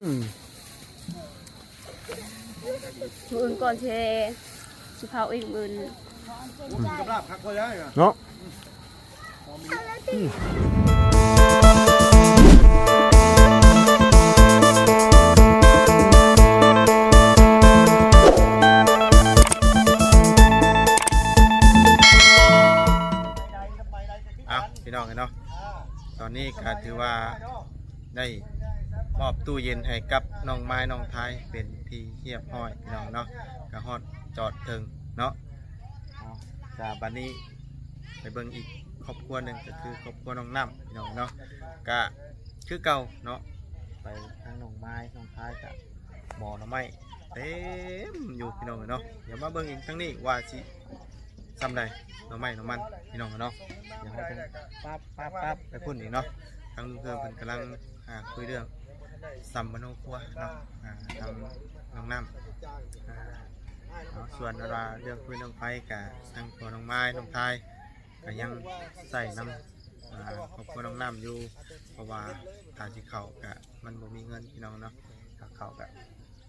ອືມ ມື້ອື່ນກ່ອນຊິ ຊິເຜົາອີກມື້ອື່ນ ອືມ ກັບລາບຄັກພໍໄດ້ນະ ເນາະ ອືມ ເອົາ ພີ່ນ້ອງເອີຍເນາະ ຕອນນີ້ກໍຖືວ່າ ໄດ້ມອບຕູ້ເຢັນໃຫ້ກັບນ້ອງມາຍນ້ອງທາຍເປັນທີ່ຮຽບຮ້ອຍພີ່ນ້ອງເນາະ ກະຮອດຈອດເຖິງເນາະ ເອົາ ກະບັດນີ້ໄປເບິ່ງອີກຄອບຄົວໜຶ່ງ ກະຄືຄອບຄົວນ້ອງນ້ຳພີ່ນ້ອງເນາະ ກະຄືເກົ່າເນາະ ໄປທາງນ້ອງມາຍນ້ອງທາຍກະໝໍ່ໜໍ່ໄມ້ເຕັມຢູ່ພີ່ນ້ອງເນາະ ດຽວມາເບິ່ງອີກທາງນີ້ວ່າຊິ ສ່ຳໃດ ໜໍ່ໄມ້ໜໍ່ມັນພີ່ນ້ອງເນາະ ດຽວເຮົາຈະປັບປັບປັບໄປພຸ້ນອີກເນາະ ທາງລຸງເພີ່ມເພິ່ນກຳລັງ ອ່າ ຄຸຍເລື່ອງສຳມະໂນຄົວເນາະ ອ່າ ທາງນ້ອງນ້ຳ ອ່າ ເອົາ ສ່ວນວ່າເລື່ອງຟືນເລື່ອງໄຟກະທາງພໍ່ນ້ອງມາຍນ້ອງທາຍກະຍັງໃຊ້ນຳ ອ່າ ຄອບຄົວນ້ອງນ້ຳຢູ່ ເພາະວ່າຖ້າຊິເຂົ້າກະມັນບໍ່ມີເງິນພີ່ນ້ອງເນາະ ຖ້າເຂົ້າກະ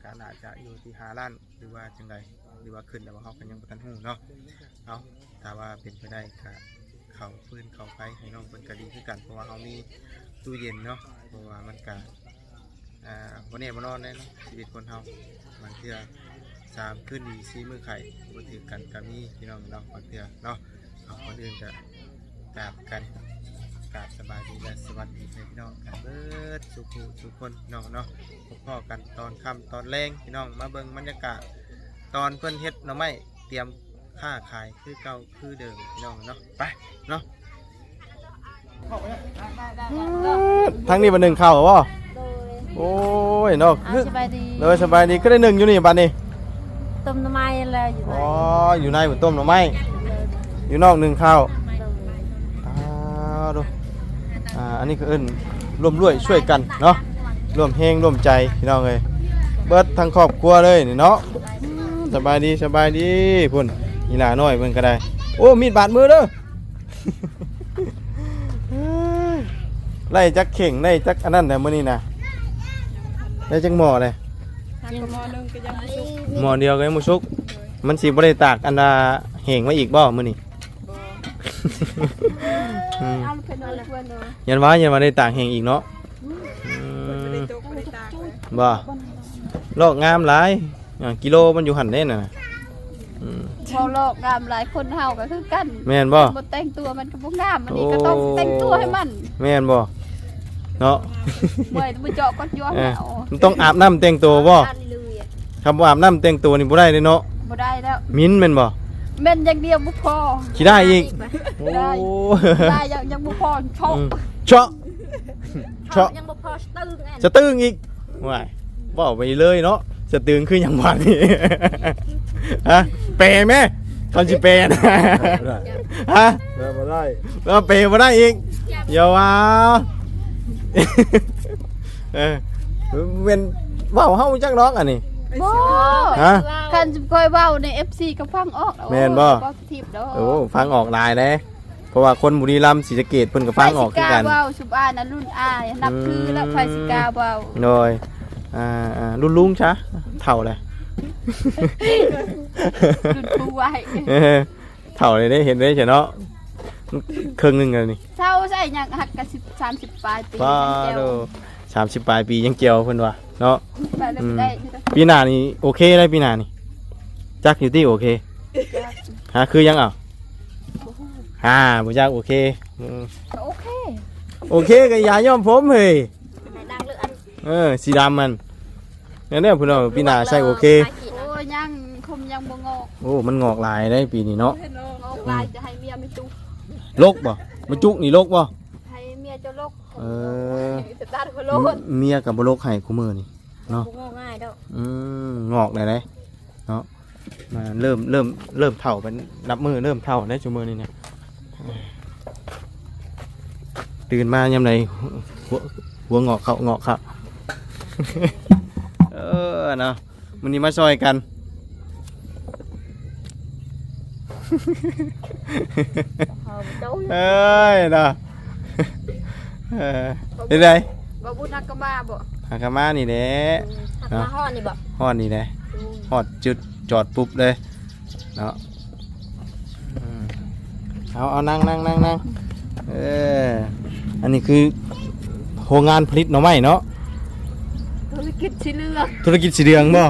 ກະໜ້າຈະຢູ່ທີ່ຫ້າລ້ານ ຫຼືວ່າຈັ່ງໃດ ຫຼືວ່າຂຶ້ນແລ້ວ ເຮົາກໍຍັງບໍ່ທັນຮູ້ເນາະ ເອົາ ຖ້າວ່າເປັນໄປໄດ້ກະເຂົ້າຟືນເຂົ້າໄຟໃຫ້ນ້ອງເພິ່ນກະດີຄືກັນ ເພາະວ່າເຮົາມີຕູ້ເຢັນເນາະ ເພາະວ່າມັນກະ ອ່າ ບໍ່ແນ່ບໍ່ນອນເດ້ເນາະ ຊີວິດຄົນເຮົາ ບາງເທື່ອສາມຄືນດີ ສີ່ມື້ໄຂ້ ບໍ່ຖືກກັນກະມີພີ່ນ້ອງເນາະ ບາງເທື່ອເນາະ ເອົາ ກ່ອນອື່ນກະ ກາບກັນ ກາບສະບາຍດີ ແລະ ສະຫວັດດີໃຫ້ພີ່ນ້ອງກັນເບິດສູ່ຜູ້ສູ່ຄົນພີ່ນ້ອງເນາະ ພົບພໍ້ກັນຕອນຄ່ຳຕອນແລງພີ່ນ້ອງ ມາເບິ່ງບັນຍາກາດຕອນເພິ່ນເຮັດໜໍ່ໄມ້ ຕຽມຄ້າຂາຍຄືເກົ່າຄືເດີມພີ່ນ້ອງເນາະ ໄປເນາະ ທາງນີ້ມາໜຶ້ງເຂົ້າບໍ່? ໂດຍ ໂອ້ຍເນາະ ອ່າ ຄື ສະບາຍດີ ໂດຍ ສະບາຍດີ ຄືໄດ້ໜຶ້ງຢູ່ນີ້ບັດນີ້ ຕົ້ມໜໍ່ໄມ້ແລ້ວຢູ່ໃນ ອໍ ຢູ່ໃນບໍ່ຕົ້ມໜໍ່ໄມ້ ຢູ່ນອກໜຶ້ງເຂົ້າ ໂດຍ ອ້າວ ດູ ອ່າ ອັນນີ້ກໍເອີ້ນຮ່ວມດ້ວຍຊ່ວຍກັນເນາະ ຮ່ວມແຮງຮ່ວມໃຈພີ່ນ້ອງເອີຍ ເບິດທັງຄອບຄົວເລີຍນີ້ເນາະ ສະບາຍດີ ສະບາຍດີພຸ້ນ ອີຫຼ້ານ້ອຍເພິ່ນກໍໄດ້ ໂອ້ ມີດບາດມືເດີ ໄດ້ຈັກເຂ່ງ ໄດ້ຈັກອັນນັ້ນແຫຼະມື້ນີ້ນະ ໄດ້ຈັກໝໍ້ແຫຼະ ຍັງໝໍ້ໜຶ່ງກໍຍັງບໍ່ສຸກ ໝໍ້ດຽວກໍຍັງບໍ່ສຸກ ມັນຊິບໍ່ໄດ້ຕາກອັນວ່າແຫ້ງໄວ້ອີກບໍ່ມື້ນີ້? ບໍ່ ອືມ ເອົາເພິ່ນເອົາເພິ່ນເນາະ ຢ້ານວ່າ ຢ້ານວ່າໄດ້ຕາກແຫ້ງອີກເນາະ ອືມ ບໍ່ ລອກງາມຫຼາຍ ອ່າ ກິໂລມັນຢູ່ຫັ້ນເດ້ນະ ອືມ ເວົ້າລອກງາມຫຼາຍ ຄົນເຮົາກໍຄືກັນ ແມ່ນບໍ່? ບໍ່ແຕ່ງຕົວມັນກໍບໍ່ງາມ ອັນນີ້ກໍຕ້ອງ ໂອ້ ແຕ່ງຕົວໃຫ້ມັນ ແມ່ນບໍ່? ເນາະ ບໍ່ ບໍ່ເຈາະກໍຢວມ ເອີ ແລ້ວ ມັນຕ້ອງອາບນ້ຳແຕ່ງຕົວບໍ່? ຄັນບໍ່ອາບນ້ຳແຕ່ງຕົວນີ້ບໍ່ໄດ້ເດ້ເນາະ ບໍ່ໄດ້ແລ້ວ ໝິ່ນແມ່ນບໍ່? ເໝັນຢ່າງດຽວບໍ່ພໍ ຂີ້ດ້າຍອີກ ຂີ້ດ້າຍ ໂອ້ ຂີ້ດ້າຍຍັງ ຍັງບໍ່ພໍ ເຊາະ ອືມ ເຊາະ ເຊາະ ຍັງບໍ່ພໍ ສະຕຶງ ສະຕຶງອີກ ວ້າຍ ເວົ້າໄປເລີຍເນາະ ສະຕຶງຄືຫຍັງຫວານີ້ ຮະ ແປແມ ຄຳຊິແປນະ ຮະ ແປບໍ່ໄດ້ ເອີ ແປບໍ່ໄດ້ອີກ ຢ່າວ່າ ເອີ ແມ່ນເວົ້າເຮົາຈັກດອກອັນນີ້ ບໍ່ ຮະ ຄັນຂ້ອຍເວົ້າໃນ ເອັຟຊີ ກໍຟັງອອກ ແມ່ນບໍ່? ບໍ່ທິບດອກ ໂອ້ ຟັງອອກຫຼາຍເດ້ ເພາະວ່າຄົນບຸລີລັມ ສີສະເກດ ເພິ່ນກໍຟັງອອກຄືກັນ ໃຜຊິກ້າເວົ້າ ຊຸມອ້າຍນະ ລຸ້ນອ້າຍ ນັບຖືແລ້ວ ອືມ ໃຜຊິກ້າເວົ້າ ໂດຍ ອ່າ ອ່າ ລຸ້ນລຸງຊະ ເຖົ້າແລ້ວ ລຸ້ນຜູ້ໄວ້ ເອີ ເຖົ້າເລີຍເດ້ ເຫັນເດ້ຊະເນາະ ເຄິ່ງໜຶ່ງແລ້ວນີ້ ເຖົ້າໃສ່ຫຍັງ ຮັກກະສິບ ສາມສິບປາຍປີ ປາດໂທ ສາມສິບປາຍປີຍັງແຈ່ວ ເພິ່ນວ່າເນາະ ອືມ ປີໜ້ານີ້ໂອເຄໄດ໋ ປີໜ້ານີ້ ຈັກຢູ່ຕິ ໂອເຄ ຫາ ຄືຫຍັງ ເອົ້າ ບໍ່ຮູ້ ຫາ ບໍ່ຈັກ ໂອເຄ ອືມ ກໍໂອເຄ ໂອເຄ ກໍຢາຍ້ອມຜົມເຮີ້ຍ ໃຫ້ນາງເລືອກອັນ ເອີ ສີດຳມັນ ແນວນີ້ພຸ້ນເນາະ ປີໜ້າໃສ່ໂອເຄ ໂອ້ ຍັງ ຜົມຍັງບໍ່ງອກ ໂອ້ ມັນງອກຫຼາຍເດ້ປີນີ້ເນາະ ງອກຫຼາຍ ອືມ ຈະໃຫ້ເມຍໄປຈຸກ ລົກບໍ່? ມາຈຸກນີ້ລົກບໍ່? ໃຫ້ເມຍເຈົ້າລົກ ເອີ ເມຍກໍບໍ່ລົກໃຫ້ຄູ່ມື້ນີ້ເນາະ ບໍ່ງອກງ່າຍດອກ ອືມ ງອກໄດ້ເດ້ເນາະ ມາເລີ່ມ ເລີ່ມ ເລີ່ມເຖົ້າ ເປັນນັບມື້ເລີ່ມເຖົ້າໄດ້ຊຸມື້ນີ້ນະ ຕື່ນມາຍາມໃດ ຫົວ ຫົວງອກເຂົ້າ ງອກເຂົ້າ ເອີ ເນາະ ມື້ນີ້ມາຊ່ອຍກັນ ເອີຍ ເນາະ ເອີ ເປັນໃດ? ບໍ່ບຸນນະກໍມາບໍ່? ຫາກະມານີ້ແຫຼະ ຫາກມາຮອດນີ້ບໍ? ຮອດນີ້ແຫຼະ ຮອດຈຸດຈອດປຸບເລີຍເນາະ. ອືມ ເອົາ ເອົາ ນັ່ງ ນັ່ງ ນັ່ງ ນັ່ງ. ເອີ ອັນນີ້ຄືໂຮງງານຜະລິດໜໍ່ໄມ້ເນາະ. ທຸລະກິດສີເຫຼືອງ ທຸລະກິດສີເຫຼືອງບໍ?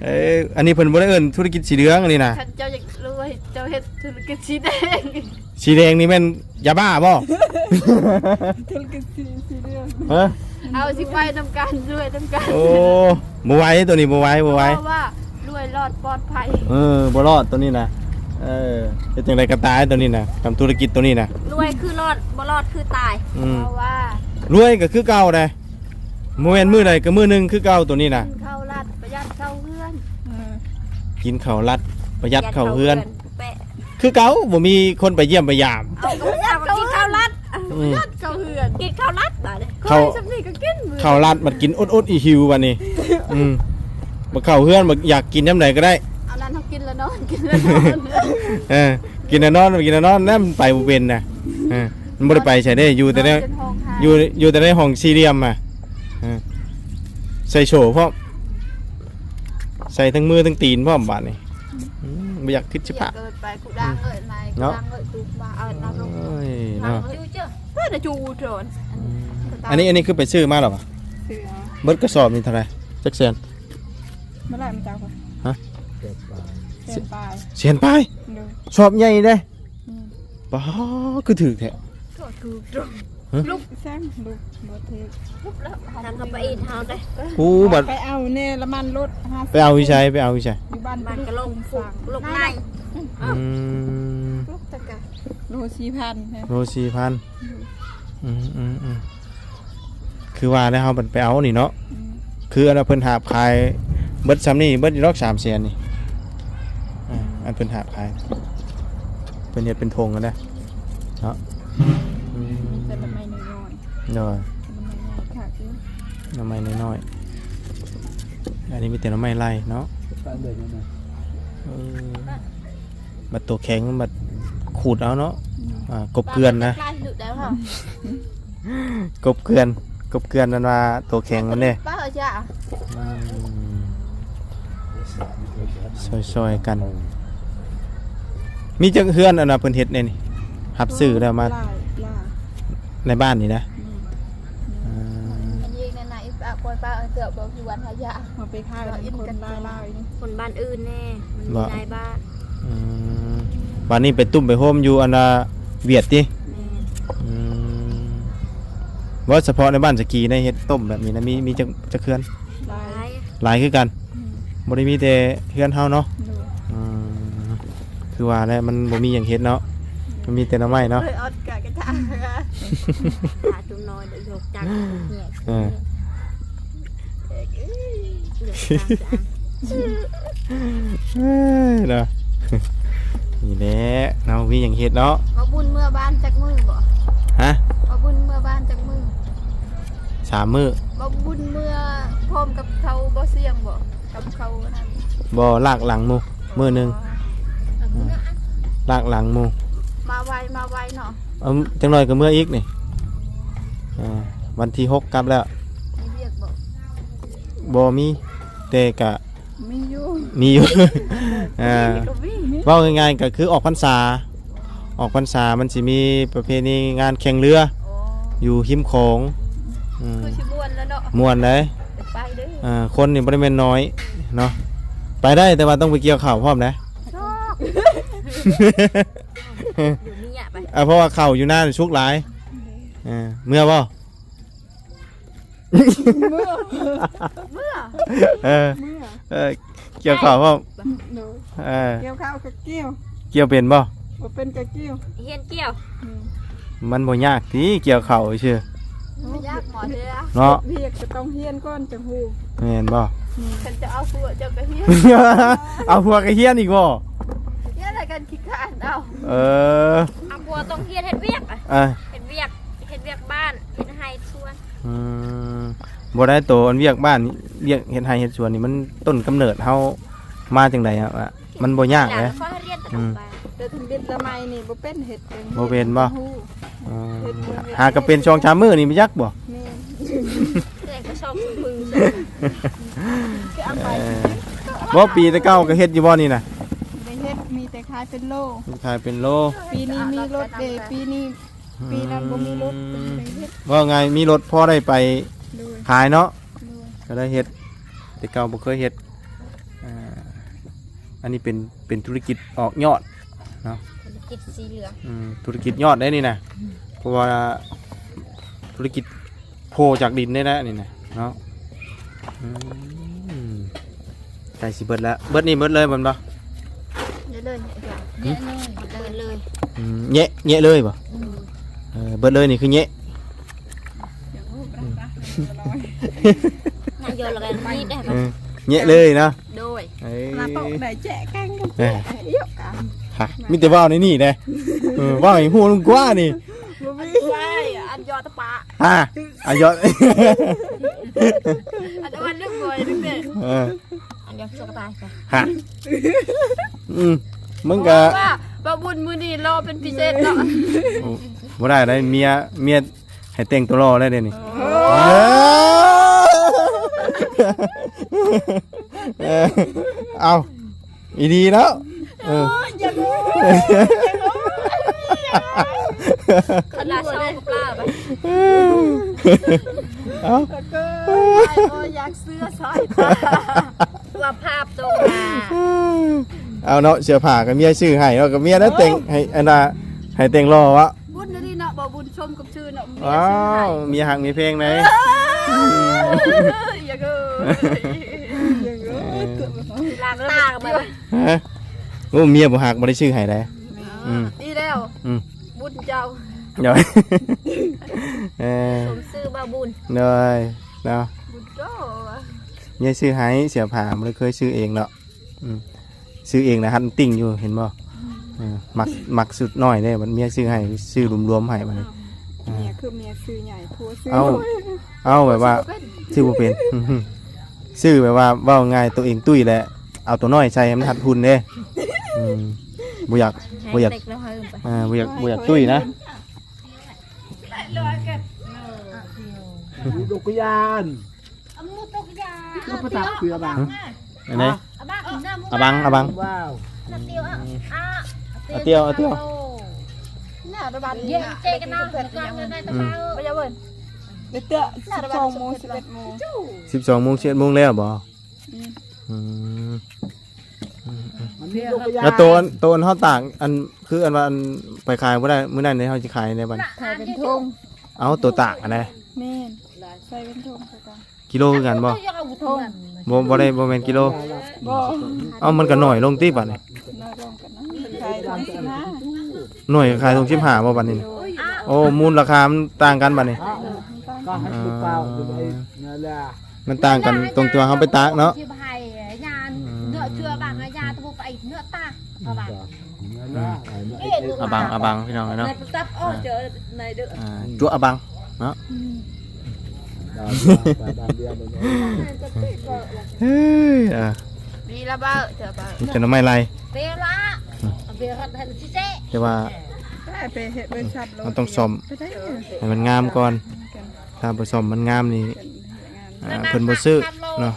ເອີ ອັນນີ້ເພິ່ນບໍ່ໄດ້ເອີ້ນທຸລະກິດສີເຫຼືອງ ອັນນີ້ນະ. ຄັນເຈົ້າຢາກລວຍ ເຈົ້າເຮັດທຸລະກິດສີແດງ. ສີແດງນີ້ແມ່ນຢາບ້າບໍ? ທຸລະກິດສີ ສີເຫຼືອງ. ຮະ? ເອົາ ຊິໄປນຳກັນ ລວຍນຳກັນ. ໂອ້ ບໍ່ໄຫວ ໂຕນີ້ບໍ່ໄຫວ ບໍ່ໄຫວ. ເພາະວ່າລວຍລອດປອດໄພ. ເອີ ບໍ່ລອດໂຕນີ້ນະ. ເອີ ເຮັດຈັ່ງໃດກໍຕາຍໂຕນີ້ນະ ທຳທຸລະກິດໂຕນີ້ນະ. ລວຍຄືລອດ ບໍ່ລອດຄືຕາຍ. ອືມ ເພາະວ່າລວຍກໍຄືເກົ່າໃດ໋ ບໍ່ແມ່ນມື້ໃດກໍມື້ໜຶ່ງຄືເກົ່າໂຕນີ້ນະ. ກິນເຂົ້າລັດ ປະຢັດເຂົ້າເຮືອນ. ເອີ ກິນເຂົ້າລັດ ປະຢັດເຂົ້າເຮືອນ. ແປະ ຄືເກົ່າ ບໍ່ມີຄົນໄປຢ້ຽມໄປຢາມ. ເອົາ ກໍບໍ່ຢາກກິນເຂົ້າລັດ. ອືມ ປະຢັດເຂົ້າເຮືອນ ກິນເຂົ້າລັດບາດນີ້. ເຂົ້າ ຂ້ອຍສ່ຳນີ້ກໍກິນ ເຂົ້າລັດມັນກິນອົດໆອີຫິວບາດນີ້. ອືມ ບໍ່ເຂົ້າເຮືອນ ບໍ່ຢາກກິນຍາມໃດກໍໄດ້. ອັນນັ້ນເຮົາກິນແລ້ວນອນ ກິນແລ້ວນອນ. ເອີ ກິນແລ້ວນອນ ກິນແລ້ວນອນ ແລ້ວມັນໄປບໍ່ເປັນນະ. ເອີ ມັນບໍ່ໄດ້ໄປໃສເດ້ ຢູ່ແຕ່ໃນ ຢູ່ ຢູ່ແຕ່ໃນຫ້ອງສີ່ຫຼ່ຽມອະ. ເອີ ໃສ່ໂສ້ພ້ອມ ໃສ່ທັງມືທັງຕີນພ້ອມບາດນີ້. ອືມ ບໍ່ຢາກຄິດຊິພາກ ເກີດໄປ ກູດັງເອີຍນາຍ ເນາະ ກູດັງເອີຍ ຕູມາເອີຍນາລົງ. ໂອ້ຍເນາະ ເອີ ນາຈູໂດນ. ອືມ ອັນນີ້ ອັນນີ້ຄືໄປຊື້ມາແລ້ວຫວາ? ຊື້ເອົາ. ເບິດກະສອບນີ້ເທົ່າໃດ? ຈັກແສນ? ເມື່ອໃດມັນຈະເອົາ? ຮະ? ແສນປາຍ. ແສນປາຍ? ໂດຍ. ສອບໃຫຍ່ເດ້. ອືມ ປາ ຄືຖືກແທ້. ກໍຖືກ ຮະ? ລຸກແຊງ ລຸກ ບໍ່ຖືກ ລຸກແລ້ວ ທາງເຂົາໄປອີກເຮົາໄດ້. ໂອ້ ບັດໄປເອົາແນ່ ລະມັນລົດ ໄປເອົາຢູ່ໃສ? ໄປເອົາຢູ່ໃສ? ຢູ່ບ້ານ ບ້ານກະໂລກ ໂລກໃນ. ອືມ ໂລສີ່ພັນ. ໂລສີ່ພັນ. ອືມ ອືມ ອືມ ຄືວ່າແລ້ວ ເຮົາບັດໄປເອົານີ້ເນາະ. ອືມ ຄືອັນເພິ່ນຫາບຂາຍເບິດຊ່ຳນີ້ ເບິດຢູ່ດອກສາມແສນນີ້. ອ່າ ອັນເພິ່ນຫາບຂາຍ ເພິ່ນເຮັດເປັນຖົງຫັ້ນນະເນາະ. ອືມ ມີແຕ່ໜໍ່ໄມ້ນ້ອຍໆ. ໂດຍ ໜໍ່ໄມ້ນ້ອຍໆ. ອັນນີ້ມີແຕ່ໜໍ່ໄມ້ໄລ່ເນາະ. ເອີ ບັດໂຕແຂງມັນບັດຂູດເອົາເນາະ. ອືມ ອ່າ ກົບເກືອນນະ ກົບເກືອນ ກົບເກືອນ ອັນວ່າໂຕແຂງມັນເດ້. ອືມ ຊ່ອຍໆກັນ. ມີຈັກເຮືອນອັນວ່າເພິ່ນເຮັດແນ່ນີ້ ຮັບຊື້ແລ້ວມາ? ຫຼາຍ ຫຼາຍ ໃນບ້ານນີ້ນະ. ອືມ ອ່າ ມັນຍິງນັ້ນນະ ອີປະ ປ່ອຍປະເອີ ເສືອບໍ່ຄືວັນຫາຍາ ເຮົາໄປຂາຍນຳຄົນຫຼາຍໆນີ້ ຄົນບ້ານອື່ນແນ່ ມັນມີຫຼາຍບ້ານ. ອືມ ບາດນີ້ໄປຕຸ້ມໄປໂຮມຢູ່ອັນວ່າຫວຽດຕິ? ແມ່ນ. ອືມ ບໍ່ ສະເພາະໃນບ້ານສະກີໃນເຮັດຕົ້ມແບບນີ້ນະ ມີ ມີຈັກ ຈັກເຮືອນ? ຫຼາຍ ຫຼາຍຄືກັນ. ອືມ ບໍ່ໄດ້ມີແຕ່ເຮືອນເຮົາເນາະ. ໂດຍ. ອືມ ຄືວ່າແຫຼະ ມັນບໍ່ມີຫຍັງເຮັດເນາະ ມັນມີແຕ່ໜໍ່ໄມ້ເນາະ. ເອີ ອອດກະກະທາ ຫາຕຸ່ມນ້ອຍ ດຽວຍົກຈັກ ເອີ ເອີຍເນາະ ນີ້ແຫຼະເນາະ ມີຫຍັງເຮັດເນາະ. ບໍ່ບຸນເມືອບ້ານຈັກມື້ບໍ່? ຮະ? ບໍ່ບຸນເມືອບ້ານຈັກມື້? ສາມມື້. ບໍ່ບຸນເມືອພ້ອມກັບເຂົາບໍ່ ສ່ຽງບໍ່ ກັບເຂົານັ້ນ? ບໍ່ ລາກຫຼັງໝູ່ ມື້ໜຶ່ງ ອໍ ລາກຫຼັງໝູ່. ມາໄວ ມາໄວເນາະ. ເອີ ຈັກໜ້ອຍກໍເມືອອີກນີ້. ເອີ ວັນທີຫົກກັບແລ້ວ. ມີວຽກບໍ່? ບໍ່ມີ ແຕ່ກະມີຢູ່ ມີຢູ່. ເອີ ເວົ້າງ່າຍໆ ກໍຄືອອກພັນສາ ອອກພັນສາມັນຊິມີປະເພນີງານແຂ່ງເຮືອ ອໍ ຢູ່ຮິມຂອງ. ອືມ ຄືຊິມ່ວນແລ້ວເນາະ. ມ່ວນເດ້ ໄປເດີ. ເອີ ຄົນນີ້ບໍ່ໄດ້ແມ່ນນ້ອຍເນາະ. ໄປໄດ້ ແຕ່ວ່າຕ້ອງໄປກ່ຽວເຂົ້າພ້ອມນະ. ຊອກ ຢູ່ເມຍໄປ. ເອີ ເພາະວ່າເຂົ້າຢູ່ນາສຸກຫຼາຍ. ເອີ ເມືອບໍ່? ເມືອ ເມືອ ເອີ ເມືອ ເອີ ກ່ຽວເຂົ້າພ້ອມ. ໂດຍ. ເອີ ກ່ຽວເຂົ້າກໍກ່ຽວ. ກ່ຽວເປັນບໍ່? ບໍ່ເປັນກໍກ່ຽວ. ຮຽນກ່ຽວ. ອືມ ມັນບໍ່ຍາກຕິ ກ່ຽວເຂົ້າຊື່. ບໍ່ຍາກໝໍເດ ເນາະ. ວຽກກໍຕ້ອງຮຽນກ່ອນຈັ່ງຮູ້. ແມ່ນບໍ່? ອືມ ຄັນຈະເອົາຜົວເຈົ້າກໍຮຽນ. ເອົາຜົວກໍຮຽນອີກບໍ່? ຮຽນແລ້ວກັນຂີ້ຄ້ານເອົາ. ເອີ ເອົາຜົວຕ້ອງຮຽນເຮັດວຽກ. ເອີ ເຮັດວຽກ ເຮັດວຽກບ້ານ ເຮັດໄຮ່ສວນ. ອືມ ບໍ່ໄດ້ ໂຕອັນວຽກບ້ານ ວຽກເຮັດໄຮ່ເຮັດສວນນີ້ ມັນຕົ້ນກຳເນີດເຮົາມາຈັ່ງໃດອະ? ມັນບໍ່ຍາກເດ້. ອືມ ແຕ່ທຳອິດລະໄມນີ້ບໍ່ເປັນເຮັດເອງ. ບໍ່ເປັນບໍ່? ເຮັດບໍ່ເປັນ. ຫາກໍເປັນສອງສາມມື້ນີ້ບໍ່ຈັກບໍ່? ແມ່ນ. ແຕ່ກໍຊອກມື ເອີ ບໍ່ ປີແຕ່ເກົ່າກໍເຮັດຢູ່ບໍ່ນີ້ນະ? ບໍ່ໄດ້ເຮັດ ມີແຕ່ຂາຍເປັນໂລ. ຂາຍເປັນໂລ. ປີນີ້ມີລົດເດ ປີນີ້ ອືມ ປີນັ້ນບໍ່ມີລົດ ບໍ່ໄດ້ເຮັດ. ເວົ້າງ່າຍ ມີລົດພໍໄດ້ໄປ ໂດຍ ຂາຍເນາະ. ໂດຍ ກໍໄດ້ເຮັດ ແຕ່ເກົ່າບໍ່ເຄີຍເຮັດ. ອ່າ ອັນນີ້ເປັນ ເປັນທຸລະກິດອອກຍອດເນາະ ທຸລະກິດສີເຫຼືອງ. ອືມ ທຸລະກິດຍອດເດ້ນີ້ນະ ອືມ ເພາະວ່າທຸລະກິດໂພຈາກດິນເດ້ນະນີ້ນະເນາະ. ອືມ ໃກ້ຊິເບິດແລ້ວ ເບິດນີ້ເບິດເລີຍແມ່ນບໍ່? ເບິດເລີຍ ຫຶ? ເບິດເລີຍ ເບິດເລີຍ. ອືມ ແຍະ ແຍະເລີຍບໍ່? ອືມ ເອີ ເບິດເລີຍນີ້ຄືແຍະ ນາຍໂຍລະແວນນີ້ໄດ້ ເອີ ແຍະເລີຍເນາະ. ໂດຍ ເອີ ມາໂຕະໄດ້ແຈະແກງກັນ ເອີ ເຍາະກັນ ຮະ ມີແຕ່ເວົ້າໃນນີ້ເດ້. ເອີ ເວົ້າໃຫ້ຮູ້ນຳກວ່ານີ້ ບໍ່ມີ ອັນຍອດຕະປະ ຮະ ອັນຍອດ ອັນຍອດເລື່ອງບໍ່ໄດ້ເດ້. ເອີ ອັນຍອດສະກະຕາຍ ຮະ ອືມ ມຶງກະ ວ່າ ວ່າບຸນມື້ນີ້ລໍເປັນພິເສດເນາະ. ໂອ້ ບໍ່ໄດ້ໄດ໋ ເມຍ ເມຍ ໃຫ້ແຕ່ງຕົວຫຼໍ່ແລ້ວເດນີ້. ໂອ້ ເອີ ເອີ ເອົ້າ ອີດີເນາະ. ເອີ ໂອ້ຍ ຢ່າງູ້ ຢ່າງູ້ ຂະໜາດເຊົາກັບລາວ ເອົ້າ ໂອ້ຍ ຢາກເສື້ອຊອຍຕາ ວ່າພາບຕົງໜ້າ. ເອົາເນາະ ເສື້ອຜ້າກໍເມຍຊື້ໃຫ້ເນາະ ກໍເມຍນັ້ນແຕ່ງໃຫ້ ອັນນ່າ ໃຫ້ແຕ່ງຫຼໍ່ວະ. ບຸນນີ້ເນາະ ບໍ່ບຸນຊົມກັບຊື່ເນາະ ເມຍຊື້ໃຫ້. ອ້າວ ເມຍຮັກເມຍແພງໃດ໋. ເອີ ຢ່າເກີນ ຢ່າເກີນ ເອີ ລ້າງຕາກັນມາ. ຮະ ໂອ້ ເມຍບໍ່ຮັກ ບໍ່ໄດ້ຊື້ໃຫ້ໃດ໋. ອືມ ດີແລ້ວ ອືມ ບຸນເຈົ້າ ໂດຍ ເອີ ສົມຊື່ວ່າບຸນ ໂດຍ ເນາະ ບຸນໂຕ. ເມຍຊື້ໃຫ້ເສື້ອຜ້າ ບໍ່ໄດ້ເຄີຍຊື້ເອງເນາະ. ອືມ ຊື້ເອງນະ ຮັດຕິ່ງຢູ່ ເຫັນບໍ່? ອືມ ເອີ ມັກ ມັກຊຸດນ້ອຍເດ້ ບັດເມຍຊື້ໃຫ້ ຊື້ລວມໆໃຫ້ບັດນີ້. ອ້າວ ເມຍຄືເມຍຊື້ໃຫຍ່ ຜົວຊື້ ເອົ້າ ນ້ອຍ ເອົ້າ ແບບວ່າຊື້ບໍ່ເປັນ ຊື້ບໍ່ເປັນ ຊື້ແບບວ່າ ເວົ້າງ່າຍ ໂຕເອງຕຸ້ຍແຫຼະ ເອົາໂຕນ້ອຍໃສ່ໃຫ້ມັນຮັດຫຸ່ນເດ້. ອືມ ບໍ່ຢາກ ບໍ່ຢາກ ໃຫ້ເດັກລະຫຶ່ມໄປ ອ່າ ບໍ່ຢາກ ບໍ່ຢາກຕຸ້ຍນະ. ລູກກະຍານ ອາມຸດຕົກຢາ ລູກປະຕັບເສືອບາງ ອັນນີ້ ອາບັງ ອາບັງ ອາບັງ ວ້າວ ອາຕຽວ ອາຕຽວ ອາຕຽວ ເຢັນເຈກັນນະ ອືມ ໄປເຈົ້າເວີ້ນ ໄປເຕະ ສິບສອງໂມງ ສິບເອັດໂມງ ສິບສອງໂມງ ສິບເອັດໂມງແລ້ວບໍ? ອືມ ອືມ ອືມ ອືມ ແລ້ວໂຕອັນ ໂຕອັນເຮົາຕາກ ອັນ ຄືອັນວ່າ ອັນ ໄປຂາຍບໍ່ໄດ້ ມື້ນັ້ນເດ້ ເຮົາຊິຂາຍໃນບັດ ຂາຍເປັນຖົງ ເອົາ ໂຕຕາກຫັ້ນນະ ແມ່ນ ໃສ່ເປັນຖົງຄືກັນ ກິໂລຄືກັນບໍ່? ຖົງ ບໍ່ ບໍ່ໄດ້ ບໍ່ແມ່ນກິໂລ ບໍ່ ເອົ້າ ມັນກໍໜ້ອຍລົງຕິບັດນີ້ ໜ້ອຍລົງກັນນະ ຂາຍຖົງສິບຫ້າ ໜ້ອຍຂາຍຖົງສິບຫ້າບໍ່ບັດນີ້? ໂອ້ ມູນລາຄາມັນຕ່າງກັນບັດນີ້ ເອີ ມັນຕ່າງກັນ ມັນຕ່າງກັນຕົງທີ່ວ່າເຮົາໄປຕາກເນາະ ອືມ ອາບັງ ອາບັງ ພີ່ນ້ອງເອີຍເນາະ ອາບັງ ອາບັງ ພີ່ນ້ອງເອີຍເນາະ ອ່າ ຈົວອາບັງເນາະ ອືມ ເຮີ້ຍ ອ່າ ມີລະເບີ ເຈີເບີ ມີແຕ່ໜໍ່ໄມ້ໄລ່ ເວລາ ອືມ ເວລາ ແຕ່ວ່າ ໄປເຮັດ ໄປສັບໂລດ ມັນຕ້ອງສ້ອມ ໄປໄດ້ ໃຫ້ມັນງາມກ່ອນ ຖ້າບໍ່ສ້ອມມັນງາມນີ້ ອ່າ ເພິ່ນບໍ່ຊື້ເນາະ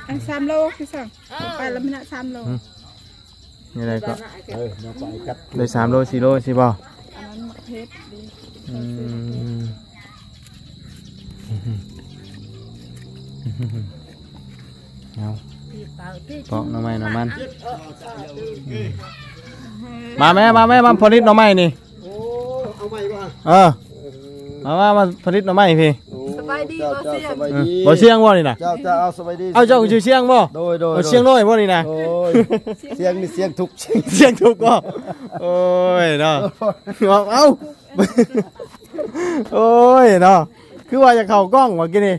ອັນສາມໂລຄືຊັ້ນ ເອີ ໄປລະແມ່ນສາມໂລ ອືມ ນີ້ໄດ້ກໍ ເອີ ໄດ້ສາມໂລ ສີ່ໂລ ຊິບໍ່? ອັນນັ້ນເຜັດດີ ອືມ ເອົາ ປອກໜໍ່ໄມ້ໜໍ່ມັນ ອືມ ມາແມ່ ມາແມ່ ມາຜະລິດໜໍ່ໄມ້ນີ້ ໂອ້ ເອົາໃໝ່ບໍ່? ເອີ ເອີ ມາ ມາ ມາຜະລິດໜໍ່ໄມ້ພີ້ ໂອ້ ສະບາຍດີ ເຈົ້າ ບໍ່ສຽງ ເຈົ້າ ສະບາຍດີ ອືມ ບໍ່ສຽງບໍ່ນີ້ນະ? ເຈົ້າ ເຈົ້າ ເອົາ ສະບາຍດີ ເອົ້າ ເຈົ້າ ເຈົ້າຊິສຽງບໍ່? ໂດຍ ໂດຍ ເອົາ ໂດຍ ສຽງນ້ອຍບໍ່ນີ້ນະ? ໂອ້ຍ ສຽງນີ້ສຽງທຸກ ສຽງທຸກບໍ່? ໂອ້ຍເນາະ ເອົາ ໂອ້ຍເນາະ ຄືວ່າຈະເຂົ້າກ້ອງວ່າກີ້ນີ້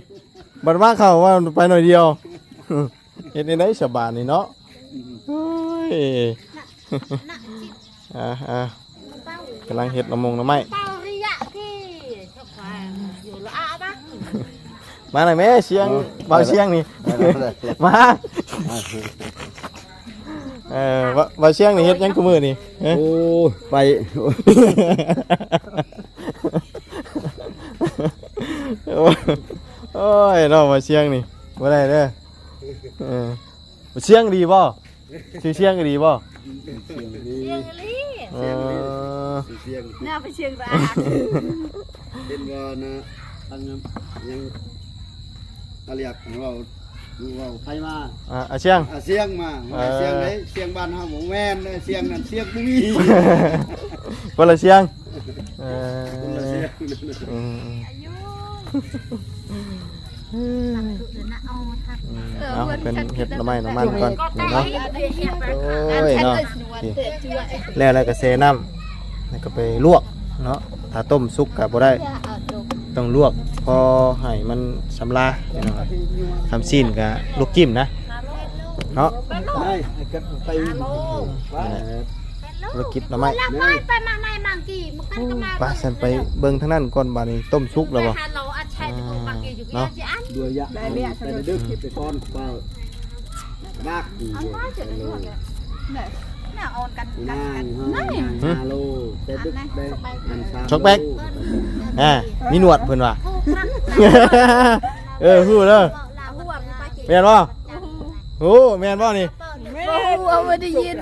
ບັດມາເຂົ້າວ່າໄປໜ້ອຍດຽວ ເຮັດແນວໃດສະບາດນີ້ເນາະ ໂອ້ຍ ອ່າ ອ່າ ກຳລັງເຮັດໜໍ່ມົງໜໍ່ໄມ້ ມາໜ່ອຍແມ່ ສຽງ ເອີ ເບົາສຽງນີ້ ມາ ເອີ ເບົາ ເບົາສຽງນີ້ເຮັດຫຍັງຄູ່ມື້ນີ້? ຮະ ໂອ້ຍ ໄປ ໂອ້ຍ ນ້ອງມາຊຽງນີ້ ບໍ່ໄດ້ເດີ. ເອີ ຊຽງດີບໍ່? ຊື່ຊຽງດີບໍ່? ຊຽງດີ ຊຽງອີ່ຫຼີ. ເອີ ຊຽງ ໜ້າໄປຊຽງລາວ ເຫັນບໍ່ນະ ທາງຫຍັງ ອາລຽກ ເວົ້າ ເວົ້າໄທມາ. ອ່າ ອາຊຽງ ອາຊຽງມາ. ເອີ ອາຊຽງໃດ? ຊຽງບ້ານເຮົາບໍ່ແມ່ນເດີ ຊຽງນັ້ນ ຊຽງບໍ່ມີ ຄົນລະຊຽງ. ເອີ ຄົນລະຊຽງ. ອືມ ອາຍຸ ອືມ ເອົາ ເພິ່ນເຮັດໜໍ່ໄມ້ ໜໍ່ມັນກ່ອນເນາະ. ໂອ້ຍເນາະ ແລ້ວ ແລ້ວກໍແຊ່ນ້ຳ ແລ້ວກໍໄປລວກເນາະ. ຖ້າຕົ້ມສຸກກໍບໍ່ໄດ້ ຕ້ອງລວກພໍໃຫ້ມັນຊຳລາ ພີ່ນ້ອງ. ທຳຊີ້ນກໍລວກຈິ້ມນະເນາະ. ໄດ້ ໄປ ນັ້ນແຫຼະ ທຸລະກິດໜໍ່ໄມ້. ໄປ ຊັ້ນໄປເບິ່ງທາງນັ້ນກ່ອນ ບາດນີ້ຕົ້ມສຸກແລ້ວບໍ່? ເນາະ ໄດ້ເລີຍ ໄປເດີ ໄປກ່ອນ ເວົ້າ ດັກ ອັນມາເຈີໜວດແຫຼະ ນາຍເຮົານາຍຮາໂລ ແຕ່ດຶກໄດ້ ອັນສາມ ຊອກແບັກ ໂລ ອ່າ ມີໜວດເພິ່ນວ່າ. ເອີ ຮູ້ເດີ ແມ່ນບໍ່? ໂອ້ ແມ່ນບໍ່ນີ້? ບໍ່ຮູ້ ບໍ່ໄດ້ຍິນ.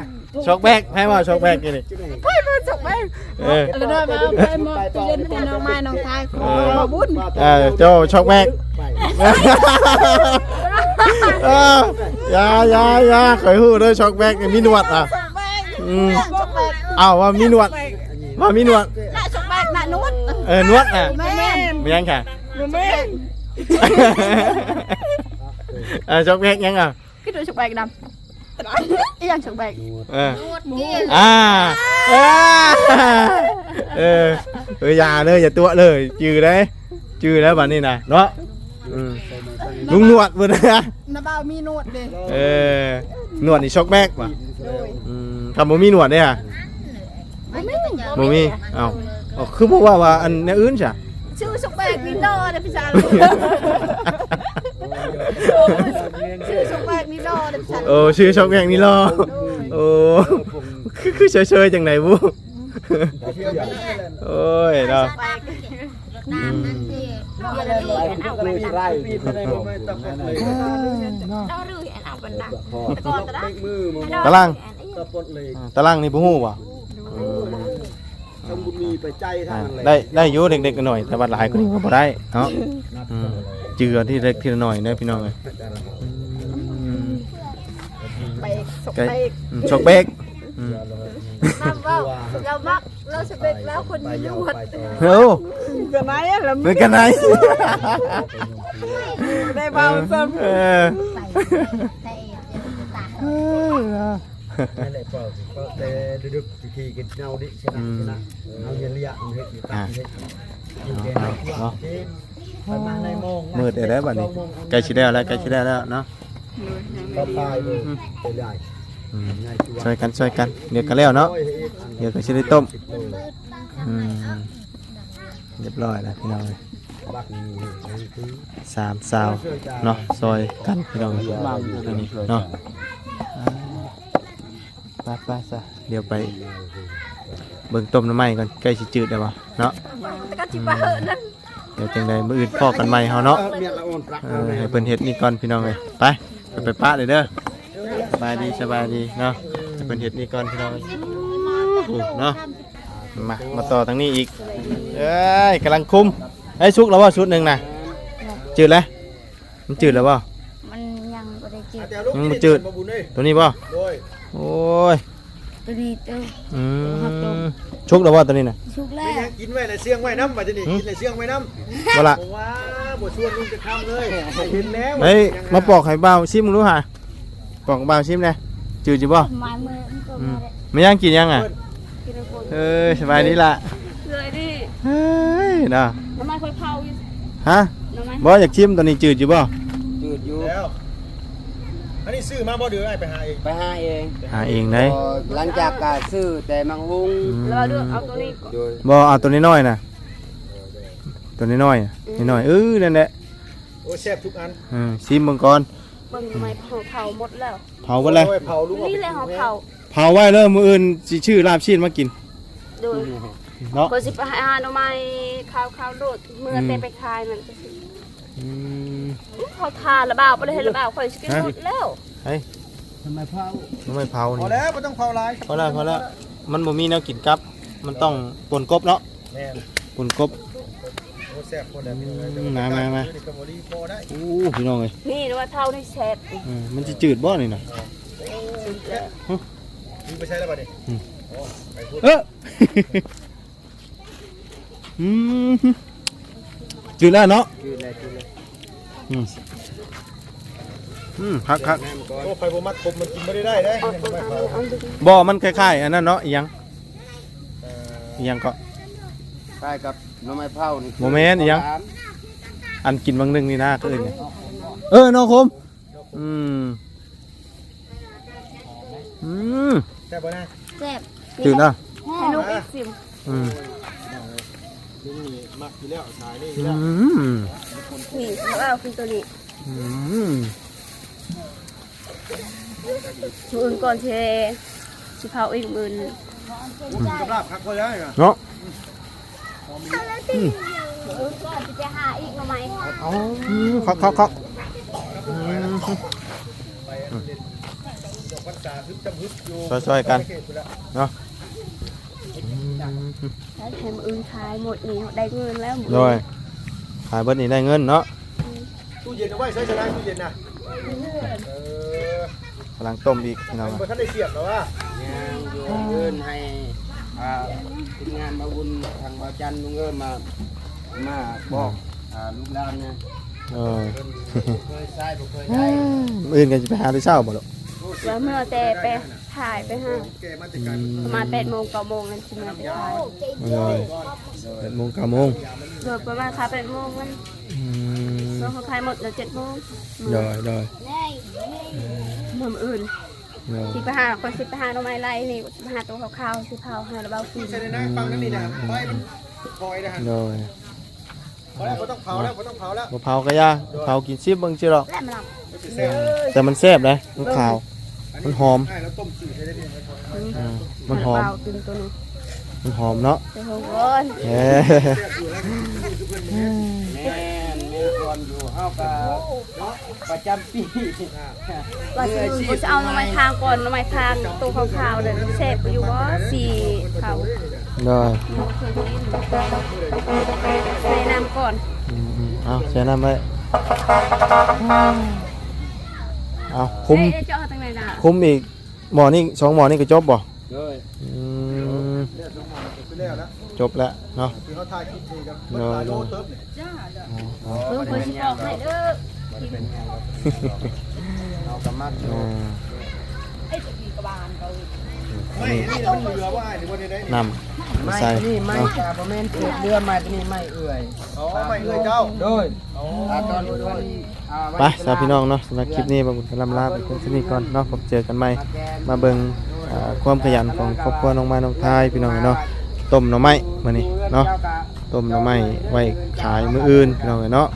ຊອກແບັກ ໃຜວ່າຊອກແບັກຢູ່ນີ້? ໃຜວ່າຊອກແບັກ? ເອີ ອັນນັ້ນມາ ໃຜມາ ໄປເຮັດໃຫ້ນ້ອງໄມ້ນ້ອງທາຍ ເອີ ຂໍບຸນ. ເອີ ເຈົ້າຊອກແບັກ ເອີ ຢ່າ ຢ່າ ຢ່າ ຂ້ອຍຮູ້ເດີ ຊອກແບັກນີ້ມີໜວດອ່ະ. ອືມ ຊອກແບັກ ເອົ້າ ວ່າມີໜວດ ວ່າມີໜວດ ນະຊອກແບັກ ນະໜວດ ເອີ ໜວດນະ ແມ່ນ ແມ່ນຫຍັງຄະ? ບໍ່ແມ່ນ ເອີ ຊອກແບັກຫຍັງອ່ະ? ຄືໂດນຊອກແບັກດຳ ອີຫຍັງຊອກແບັກ? ເອີ ອ່າ ເອີ ເອີ ເອີ ຢ່າເລີຍ ຢ່າຕົວະເລີຍ ຈື່ໄດ້ ຈື່ແລ້ວບາດນີ້ນະເນາະ. ອືມ ລຸງໜວດເພິ່ນນະ ນະບ່າວມີໜວດເດ້. ເອີ ໜວດນີ້ຊອກແບັກຫວາ? ໂດຍ ອືມ ຄັນບໍ່ມີໜວດເດ້ຫະ? ບໍ່ມີ ບໍ່ມີ. ເອົ້າ ເອົ້າ ຄືບໍ່ວ່າ ວ່າອັນແນວອື່ນຊະ? ຊື່ຊອກແບັກນີ້ຫຼໍ່ເດ້ພີ່ຊາຍ ຊື່ຊອກແບັກນີ້ຫຼໍ່ເດ້ພີ່ຊາຍ. ໂອ້ ຊື່ຊອກແບັກນີ້ຫຼໍ່. ໂດຍ ໂອ້ ຄື ຄືເຊີຍໆ ຈັ່ງໃດບຸ? ໂອ້ຍເນາະ ອືມ ຕາລາງ ຕາລາງນີ້ບໍ່ຮູ້ບໍ່? ທຳບຸນມີໄປໃຈທາງນັ້ນແຫຼະ ໄດ້ ໄດ້ຢູ່ເລັກໆ ນ້ອຍໆ ແຕ່ວ່າຫຼາຍກວ່ານີ້ກໍບໍ່ໄດ້ເນາະ. ອືມ ຈື່ເອົາທີເລັກທີນ້ອຍເດີພີ່ນ້ອງເອີຍ. ອືມ ໄປຊອກແບັກ ອືມ ຊອກແບັກ ອືມ ເວົ້າ ລາວມັກ ລາວສະເປັກລາວຄົນມີໜວດ. ໂອ້ ກັນໄນລະ ເປັນກັນໄນ ໄດ້ເວົ້າຊ້ຳ ເອີ ເອີ ນັ້ນແຫຼະ ເວົ້າ ເວົ້າແຕ່ດຶກໆ ຂີ້ກິນເຫຼົ້າດິຊະນະ ອືມ ຊະນະ ເຮົາຢ່າລຽກ ເຮັດຢູ່ ອ່າ ເຮັດຢູ່ ເນາະ ມືດແລ້ວບັດນີ້ ໃກ້ຊິແລ້ວແລ້ວ ໃກ້ຊິແລ້ວແລ້ວເນາະ. ໂດຍ ຍັງໄດ້ ອືມ ອືມ ຊ່ອຍກັນ ຊ່ອຍກັນ ດຽວກໍແລ້ວເນາະ ດຽວກໍຊິໄດ້ຕົ້ມ. ອືມ ຮຽບຮ້ອຍແລ້ວພີ່ນ້ອງເອີຍ ສາມສາວເນາະ ຊ່ອຍກັນພີ່ນ້ອງເອີຍ ອັນນີ້ເນາະ. ໄປໆ ຊະ ດຽວໄປເບິ່ງຕົ້ມໜໍ່ໄມ້ກ່ອນ ໃກ້ຊິຈືດແລ້ວບໍ່ເນາະ. ອືມ ດຽວຈັ່ງໃດມື້ອື່ນພໍ້ກັນໃໝ່ເຮົາເນາະ. ເອີ ໃຫ້ເພິ່ນເຮັດນີ້ກ່ອນພີ່ນ້ອງເອີຍ ໄປ ໄປປະເລີຍເດີ. ສະບາຍດີ ສະບາຍດີເນາະ ໃຫ້ເພິ່ນເຮັດນີ້ກ່ອນພີ່ນ້ອງເອີຍ ເນາະ. ມາ ມາຕໍ່ທາງນີ້ອີກ ເອີຍ ກຳລັງຄຸມ ໄດ້ສຸກແລ້ວບໍ່ຊຸດໜຶ່ງນະ? ຈືດແລ້ວ ມັນຈືດແລ້ວບໍ່? ມັນຍັງບໍ່ໄດ້ຈືດ ຍັງບໍ່ຈືດ ຕົວນີ້ບໍ່? ໂດຍ ໂອ້ຍ ຕົວນີ້ຕົວ ອືມ ສຸກແລ້ວບໍ່ຕົວນີ້ນະ? ສຸກແລ້ວ ກິນໄວ້ແລ້ວເຊື່ອງໄວ້ນຳ ບັດນີ້ ກິນແລ້ວເຊື່ອງໄວ້ນຳ ບໍ່ລະ ບໍ່ວ່າບໍ່ຊວນລຸງຈະຄຳເລີຍ ເຫັນແລ້ວ ເອີຍ ມາປອກໃຫ້ບ່າວຊິມເບິ່ງດູຫາ ປອກບ່າວຊິມແດ່ ຈືດຢູ່ບໍ່? ອືມ ແມ່ນຫຍັງ ກິນຫຍັງອະ? ເອີຍ ສະບາຍດີລະ ສະບາຍດີ ເອີຍ ເນາະ ໜໍ່ໄມ້ຂ້ອຍເຜົາຢູ່ ຮະ? ໜໍ່ໄມ້ ບໍ່ ຢາກຊິມ ຕອນນີ້ຈືດຢູ່ບໍ່? ຈືດຢູ່ ແລ້ວ ອັນນີ້ຊື້ມາບໍ່ ຫຼືອ້າຍໄປຫາເອງ? ໄປຫາເອງ ຫາເອງໄດ໋ ຫຼັງຈາກກະຊື້ແຕ່ໝາກຫຸ່ງ ອືມ ແລ້ວເລືອກເອົາຕົວນີ້ ໂດຍ ບໍ່ ເອົາຕົວນ້ອຍໆນະ ຕົວນ້ອຍໆ ອືມ ນ້ອຍໆ ເອີ ນັ້ນແຫຼະ ໂອ້ ແຊບທຸກອັນ ເອີ ຊິມເບິ່ງກ່ອນ ເບິ່ງໜໍ່ໄມ້ເຜົາ ເຜົາໝົດແລ້ວ ເຜົາໝົດແລ້ວ ໂອ້ຍ ເຜົາລຸງ ນີ້ແຫຼະເຮົາເຜົາ ເຜົາໄວ້ເລີຍ ມື້ອື່ນຊິຊື້ລາບຊີ້ນມາກິນ ໂດຍ ເນາະ ຂ້ອຍຊິໄປຫາໜໍ່ໄມ້ຂາວໆໂລດ ເມື່ອ ອືມ ແຕ່ໄປຂາຍນັ້ນ อืม เขาทานละบ่าว บ่ได้ให้ละบ่าว ข้อยสิกินหมดแล้ว เฮ้ย ทำไมเผา ทำไมเผา พอ นี่ แล้ว บ่ต้องเผาหลาย พอแล้ว พอแล้ว มันบ่มีแนวกินกับ มันต้องป่นกบเนาะ แม่น ป่นกบ โอ้ แซ่บโพดแล้ว พี่น้องเอ้ย อืม มา มา มา นี่ก็บ่ดีพอได้ โอ้ พี่น้องเอ้ย นี่ว่าเท่านี่แซ่บ เออ มันสิจืดบ่นี่น่ะ จืดแล้ว ฮะ นี่ไปใช้แล้วบัดนี้ อืม อ๋อ ไปพูด เออ อืม จืดแล้วเนาะ จืดแล้ว จืดแล้ว อืม อืม คัก คัก โอ้ ไผบ่มักขมมันกินบ่ได้ได้เด้ บ่ มันคล้ายๆ อันนั้นเนาะ อีหยัง เอ่อ อีหยังเกาะ คล้ายกับหน่อไม้เผานี่ บ่แม่นอีหยัง อันกินบางหนึ่งนี่นะ คือหยัง เออ หน่อขม อืม อืม แซ่บบ่นะ แซ่บ จืดนะ ให้ลูกอีกซิม อืม นี่มักอยู่แล้ว สายนี่อยู่แล้ว อืม นี่ เอากินตัวนี้ อืม มื้ออื่นก่อนสิ สิเผาอีกมื้ออื่น กับลาบคักพอแล้วนี่นะ เนาะ อืม มื้ออื่นก่อนสิไปหาอีกหน่อไม้ อืม คัก คัก คัก อืม ช่วยๆ กัน เนาะ อืม ถ้ามื้ออื่นขายหมดนี่ได้เงินแล้ว โดย ขายเบิดนี่ได้เงินเนาะ อืม ตู้เย็นเอาไว้ใช้ชนะ ตู้เย็นน่ะ เออ กำลังต้มอีกพี่น้อง บ่ทันได้เสียบหรอวะ ยังอยู่ เอิ้นให้ อ่า ทีมงานมาบุญทางบ่าวจันทร์ลุงเอิ้นมา มาบอก อ่า ลูกหลานนะ เออ เคยใช้บ่เคยได้ มื้ออื่นก็สิไปหาแต่เช้าบ่ลูก ว่าเมื่อแต่ไปถ่ายไปหา แกมาแต่ไกล อืม ประมาณแปดโมงเก้าโมงนั่นสิเมื่อแต่ถ่าย โดย แปดโมงเก้าโมง โดย ประมาณค่ะแปดโมงมัน อืม ช่วงเขาขายหมดแล้วเจ็ดโมง โดย โดย มื้ออื่น โดย สิไปหา ข้อยสิไปหาหน่อไม้ไล่นี่ สิไปหาตัวขาวๆ สิเผาให้ละบ่าวกิน ใส่ในน้ำฟังนั่นนี่นะ ไฟมันคอยนะฮะ โดย พอแล้ว บ่ต้องเผาแล้ว บ่ต้องเผาแล้ว บ่เผาก็อย่า เผากินซิมเบิ่งซิดอก แล้วมันหลับ แต่มันแซ่บเด้ มันขาว มันหอม ใช่ แล้วต้มจืดให้ได้เพียงพอ อืม อ่า มันหอม เผากินตัวนี้ มันหอมเนาะ เดี๋ยวก่อน เอ้ย แม่น แม่นก่อนอยู่ เฮาก็ประจำปี ว่าสิ มื้ออื่นก็สิเอาหน่อไม้พางก่อน หน่อไม้พางตัวขาวๆ นั่นแซ่บอยู่บ่ สิเผา โดย ใส่น้ำก่อน อืมๆ เอาใส่น้ำไว้ เอาคุม เอ้ย เอ้ย จะเอาทางไหนล่ะ คุมอีกหม้อนี้ สองหม้อนี้ก็จบบ่ โดย อืม จบแล้วเนาะ คือเขาถ่ายคลิปนี่ครับ โดย หลายโลเติบนี่ อ๋อ เบิ่งเพิ่นสิบอกให้เด้อ เอากะมักอยู่ อ่า ไอ้ตะกี้กะบานเขา ไม่ นี่มันเหลือว่าไอ้นี่บ่ได้ได้นี่ น้ำ ไม้ ใส่ นี่ไม้ เนาะ กะบ่แม่นเศษเรือ ไม้ตัวนี้ไม้เอื่อย อ๋อ ไม้เอื่อยเจ้า โดย อ๋อ อ่า ตอนเพิ่น อ่า ไป สำหรับพี่น้องเนาะ สำหรับคลิปนี้ บ่าวบุญก็ล่ำลาไปเพียงเท่านี้ก่อนเนาะ พบเจอกันใหม่ มาเบิ่ง อ่า ความขยันของครอบครัวน้องไม้น้องทาย พี่น้องเนาะ ต้มหน่อไม้มื้อนี้เนาะ ต้มหน่อไม้ไว้ขายมื้ออื่น พี่น้องเนาะ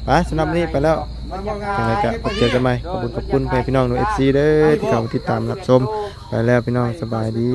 ไป สำหรับนี้ไปแล้ว จั่งใดก็พบเจอกันใหม่ ขอบคุณ ขอบคุณพ่อแม่พี่น้อง เอฟซี เด้อ ที่เข้ามาติดตามรับชม ไปแล้วพี่น้อง สบายดี